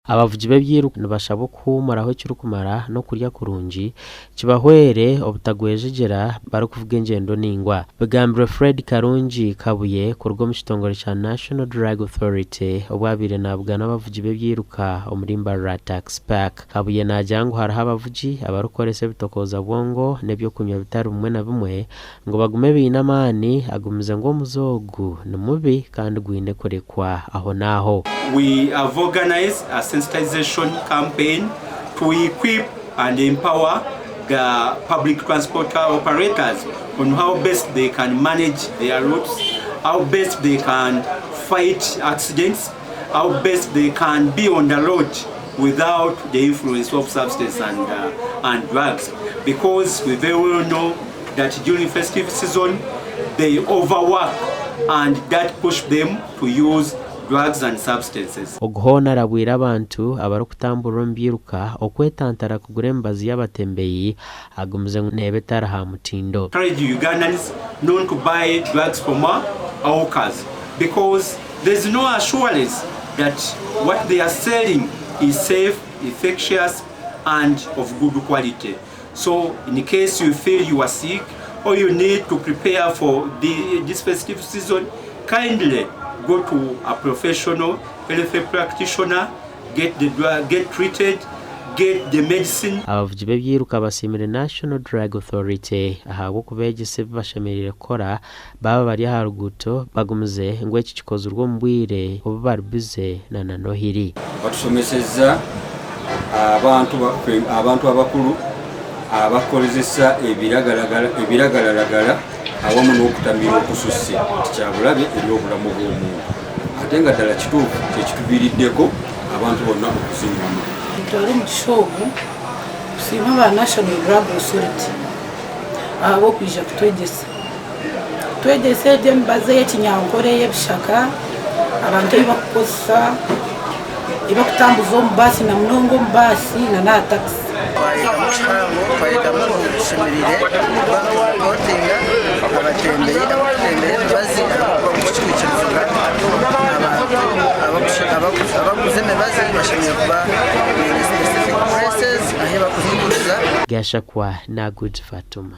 Abavugi b'ebyiruka nibashabwa okuhuumuraho ekirikumara n'okurya kurungi kibahwere obutagwejegyera barikuvuga engyendo naingwa. Bigambirwe Fred Karungi Kabuye kuruga omu kitongore kya National Drug Authority obu abaire nabugana abavugi b'ebyiruka omuri Mbarara Taxi Park. Kabuye naagira ngu hariho abavugi abarikukoresa ebitokooza bwongo n'eby'okunywa bitari bimwe na bimwe ngu bagume baine amaani, agumize ngu omuze ogu ni mubi kandi gwine kurekwa ahonaaho. We have organised a sensitization campaign to equip and empower the public transport operators on how best they can manage their routes, how best they can fight accidents, how best they can be on the road without the influence of substance and, uh, and drugs because we very well know that during festive season they overwork and that push them to use drugs and substances. Ogu hoona arabwire abantu abarikutamburira omu byiruka okwetantara kugura emibazi y'abatembeyi agumize ngu neeba etari ha mutindo. Encourage Ugandans not to buy drugs from hawkers because there is no assurance that what they are selling is safe, infectious and of good quality. So in case you feel you are sick or you need to prepare for the, this festive season, kindly go to a professional health practitioner, get the drug, get treated, get the medicine. Abavugi b'ebyiruka basiimire National Drug Authority ahabw'okubeegyesa ebi bashemereire kukora baaba bari aha ruguuto bagumize ngu eki kikozirwe omu bwire obu bari bize na na Nohiri. Batusomeseza abantu baffe abantu abakulu abakozesa ebiragalalagala awamu n'okutamiira okususse nti kyabulabe eri obulamu bw'omuntu ate nga ddala kituufu kyekituviiriddeko abantu bonna okuzinywamu. Nitwara omugisha ogu kusiima aba National Drug Authority ahabw'okwija kutwegyesa. Kutwegyesa egyo emibazi ey'ekinyankore ey'ebishaka abantu ei bakukozesa, ei bakutambuza omu baasi na munonga omu baasi na n'aha takisi. Twayegamu kihango, twayegamu ngu tushemereire kuba nitusapotinga abatembeyi abarikutembeya emibazi ahabw'okuba tikikwikirizibwa abantu abarikuguza emibazi bashemereire kuba baine specific places ahu barikugiguriza. Gashakwa na Good Fatuma.